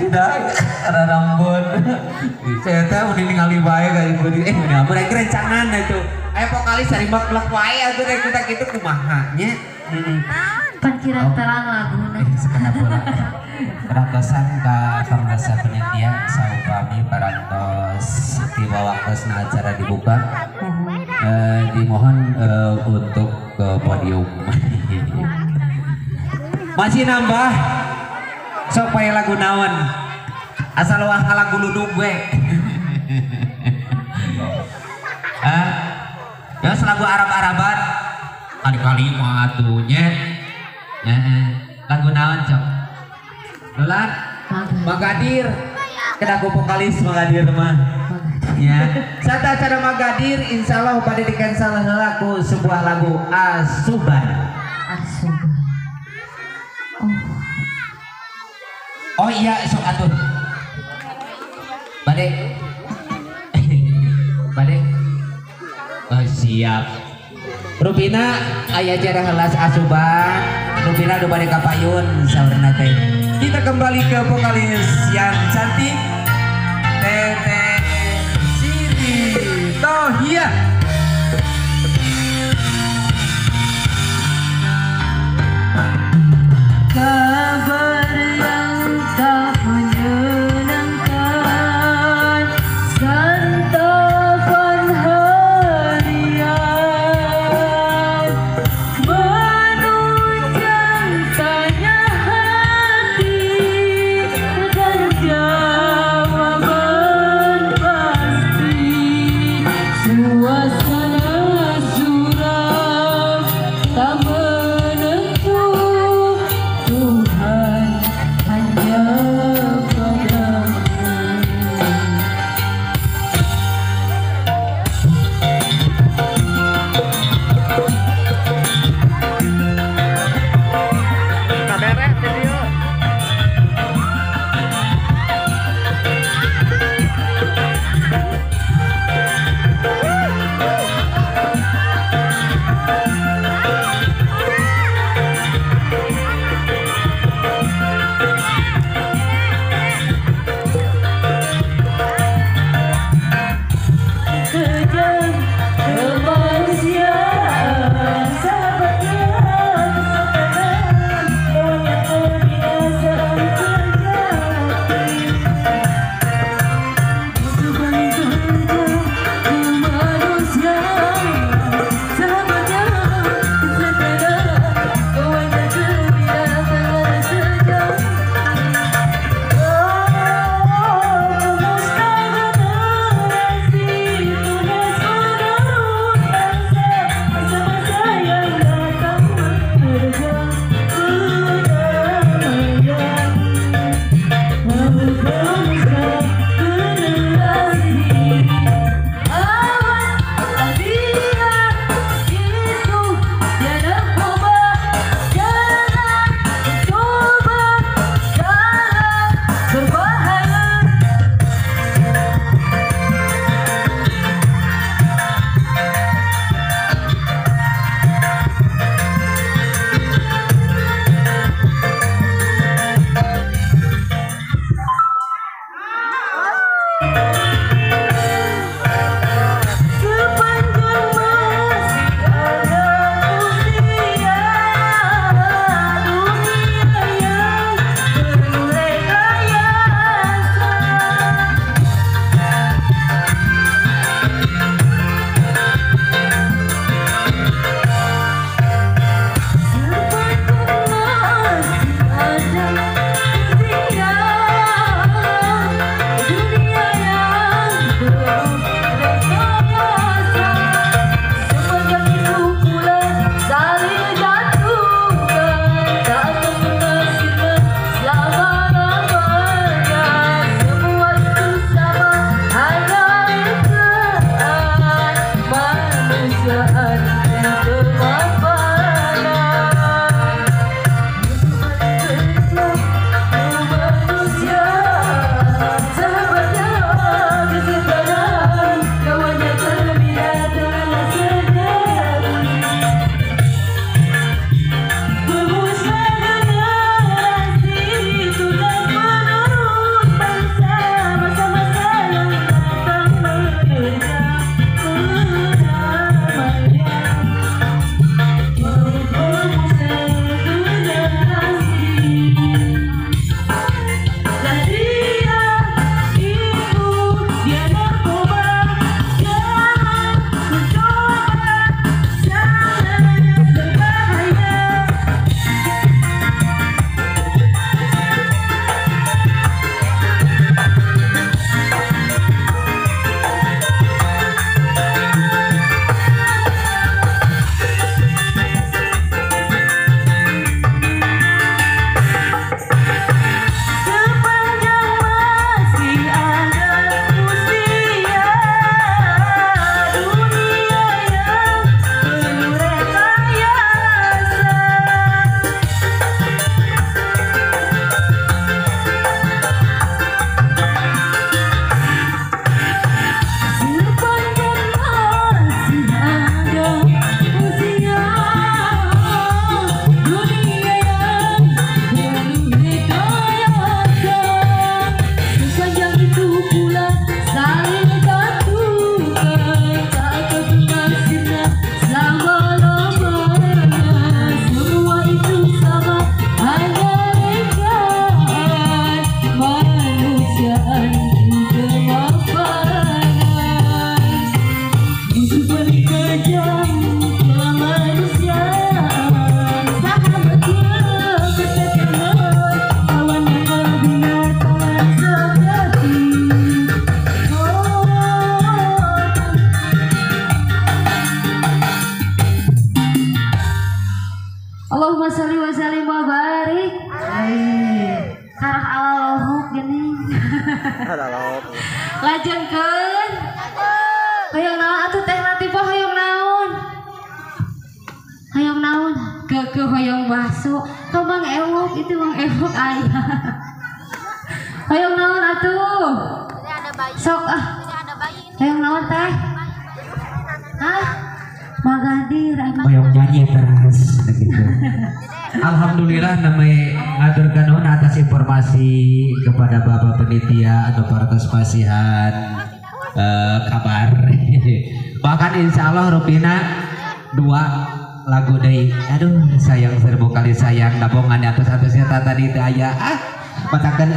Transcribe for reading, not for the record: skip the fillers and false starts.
Kacida rambut. Saya teh udah ningali wae ka ibu di udah rek rencangan itu. Aya vokalis sarimak blek wae atuh rek kita kitu kumaha nya. Heeh. Pan kira terang laguna. Sakedap heula. Parantosan ka pangsa panitia saupami parantos tiba waktosna acara dibuka. Dimohon untuk ke podium. Masih nambah sok pae lagu naon asal wah lagu luduk gue. Ya lagu Arab-Araban kali-kali mah atuh nya. Lagu naon sok Lola Magadir kedaku vokalis Magadir mah ya. Saat acara Magadir insyaallah pada di cancel heula ku sebuah lagu Asuban. Asuban. Oh iya sok atuh. Bade. Bade. Oh siap. Rupina aya jarah helas asuban. Rupina nu bade ka payun saurna teh. Kita kembali ke vokalis yang cantik Teteh Siti Tohia. Kabar yang tak menyenangkan, santapan harian, menunjang tanya hati dan jawaban pasti. Suasana suram tak menentu, Tuhan hanya padamu. Kejam kemanusiaan, sahabatnya kesopanan, banyak kebinasaan terjadi. Sebalik kejam kemanusiaan, sahabatnya kesopanan, banyak kebinasaan terjadi. Berbahaya. Sepanjang masih ada usia, dunia yang penuh rekayasa. Sepanjang masih ada usia, dunia yang Lajengkeun. Hoyong naon atuh Teh Latifah hoyong naon? Hoyong naon? Ke hoyong bakso. Ka Bang Ewok itu Bang Ewok aya. Hoyong naon atuh? Sok ah. Hoyong naon teh? Hah? Magadir. Hoyong nyanyi terus gitu. Alhamdulillah namanya ngaturkeun nuhun atas informasi kepada Bapak Penitia atau parantos pasihan kabar. Bahkan insya Allah rupina 2 lagu deui. Aduh sayang seribu kali sayang dabongan atas-atasnya tadi teu aya. Ah, matakan.